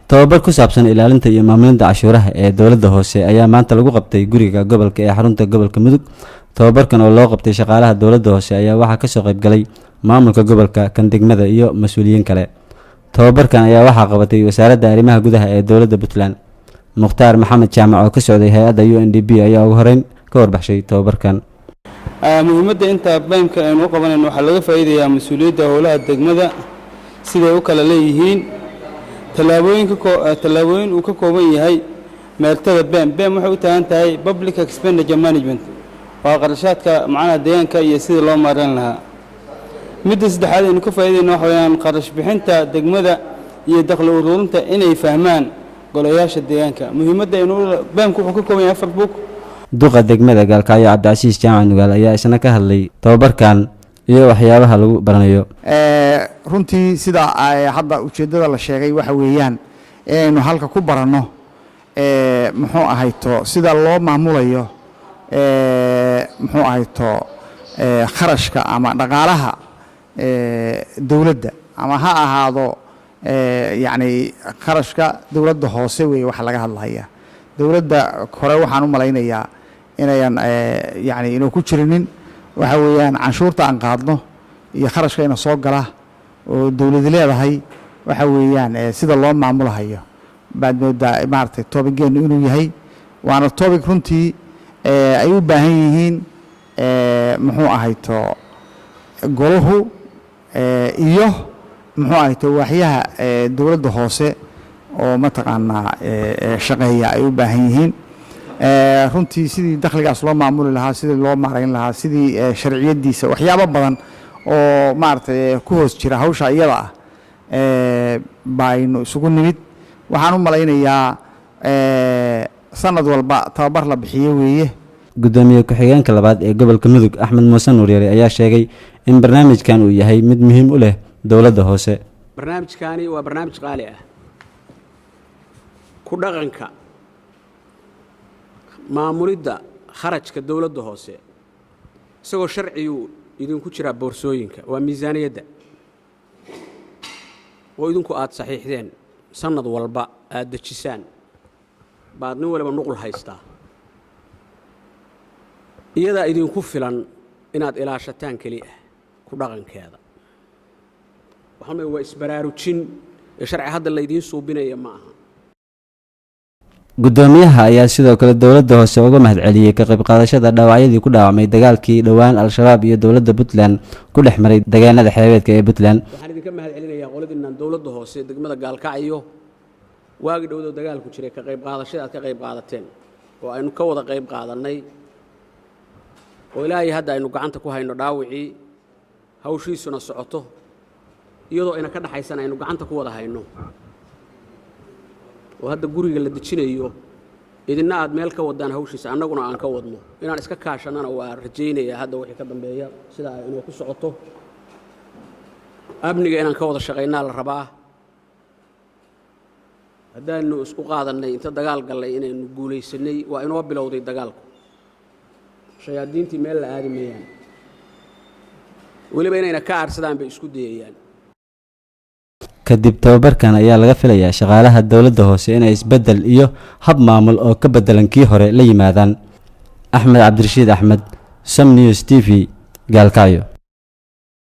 Tababar ku saabsan ilaalinta iyo maamulinta cashuuraha ee dowladda hoose ayaa maanta lagu qabtay guriga gobolka ee xarunta gobolka Mudug. Tababarkan oo loo qabtay shaqaalaha dowladda hoose ayaa waxaa kasoo qaybgalay maamulka gobolka, kan degmada iyo mas-uuliyiin kale. Tababarkan ayaa waxaa qabatay Wasaaradda Arrimaha Gudaha ee dowladda Puntland. Mukhtaar Maxamed Jaamac oo ka socday hay-adda UNDP ayaa ugu horeyn ka warbaxshay tababarkan. Muhiimadda inta BEM-ka aynu u qabanayno, waxaa laga faa'iidayaa mas-uuliyadda howlaha degmada siday u kala leeyihiin, tallaabooyin uu ka kooban yahay meertada BEM. BEM waxay u taagan tahay Public Expenditure Management, waa qarashaadka macnaha deegaanka iyo sidii loo maareyn lahaa. Midda saddexaad aynu ka faa'iidayno waxa weeyaan qarash bixinta degmada iyo dakhli ururinta inay fahmaan golayaasha deegaanka. Muhiimadda aynu BEM-ku wuxuu ka kooban yahay afar book. Duqa degmada Gaalkacyo, Cabdicasiis Jaamac Nugaal, ayaa isna ka hadlay tababarkan iyo waxyaabaha lagu baranayo. Runtii sida hadda ujeeddada la sheegay waxa weeyaan inaynu halka ku baranno, muxuu ahayto, sida loo maamulayo, muxuu ahayto, kharashka ama dhaqaalaha dowladda, ama ha ahaado yacni kharashka dowladda hoose weeye waxa laga hadlaya. Dowladda hore waxaan u malaynayaa inayan yacni inuu ku jirinin. Waxa weeyaan canshuurta aan qaadno iyo kharashka ina soo gala oo dowladi leedahay, waxa weeyaan sida loo maamulahayo baad moodaa maaragtay topic-geennu inuu yahay. Waana topic runtii ay u baahan yihiin, muxuu ahayto, golahu iyo, muxuu ahayto, waaxyaha dowladda hoose oo mataqaanaa shaqeeya ay u baahan yihiin runtii, sidii dakhligaas loo maamuli lahaa, sidii loo maarayn lahaa, sidii sharciyadiisa, waxyaabo badan oo maaragtay ku hoos jira hawsha iyada ah baynu isugu nimid. Waxaan u malaynayaa sanad walba tababar la bixiyo weeye. Gudoomiye ku-xigeenka labaad ee gobolka Mudug, Axmed Muuse Nuuryare, ayaa sheegay in barnaamijkan uu yahay mid muhiim u leh dowladda hoose. Barnaamijkaani waa barnaamij qaali ah. Ku dhaqanka maamulidda kharajka dowladda hoose, isagoo sharciyuu idinku jiraa boorsooyinka, waa miisaaniyadda oo idinku aad saxiixdeen, sannad walba aad dejisaan, baad nin waliba nuqul haystaa. Iyadaa idinku filan inaad ilaashataan keliya ku dhaqankeeda. Waxaan waa isbaraarujin ee sharci hadda laydiin suubinaya ma aha. Guddoomiyaha ayaa sidoo kale dowladda hoose uga mahadceliyey ka qayb qaadashada dhaawacyadii ku dhaawacmay dagaalkii dhowaan Al-Shabaab iyo dowladda Puntland ku dhex maray deegaanada xeebeedka ee Puntland. Waxaan idinka mahad celinayaa qoladiinnan dowladda hoose degmada Gaalkacyo, waagii dhowdoo dagaalku jiray ka qayb qaadashada aad ka qayb qaadateen oo aynu ka wada qayb qaadannay, oo ilaahay hadda aynu gacanta ku hayno dhaawicii, hawshiisuna socoto, iyadoo ina ka dhaxaysan aynu gacanta ku wada hayno, oo hadda guriga la dejinayo idinna aad meel ka wadaan hawshiisa, annaguna aan ka wadno. Inaan iska kaashannana waa rajaynayaa hadda wixii ka dambeeya sida ay inoo ku socoto. Amniga inaan ka wada shaqaynaa la rabaa. Haddaanu isku qaadannay inta dagaal gallay inaynu guulaysanay, waa inoo bilowday dagaalku. Shayaadiintii meel la aadi mayaan, weliba inayna ka aarsadaan bay isku dayayaan. Kadib tababarkan ayaa laga filayaa shaqaalaha dowladda hoose inay isbeddel iyo hab maamul oo ka beddelan kii hore la yimaadaan. Axmed Cabdirashiid Axmed, Som News TV, Gaalkacyo.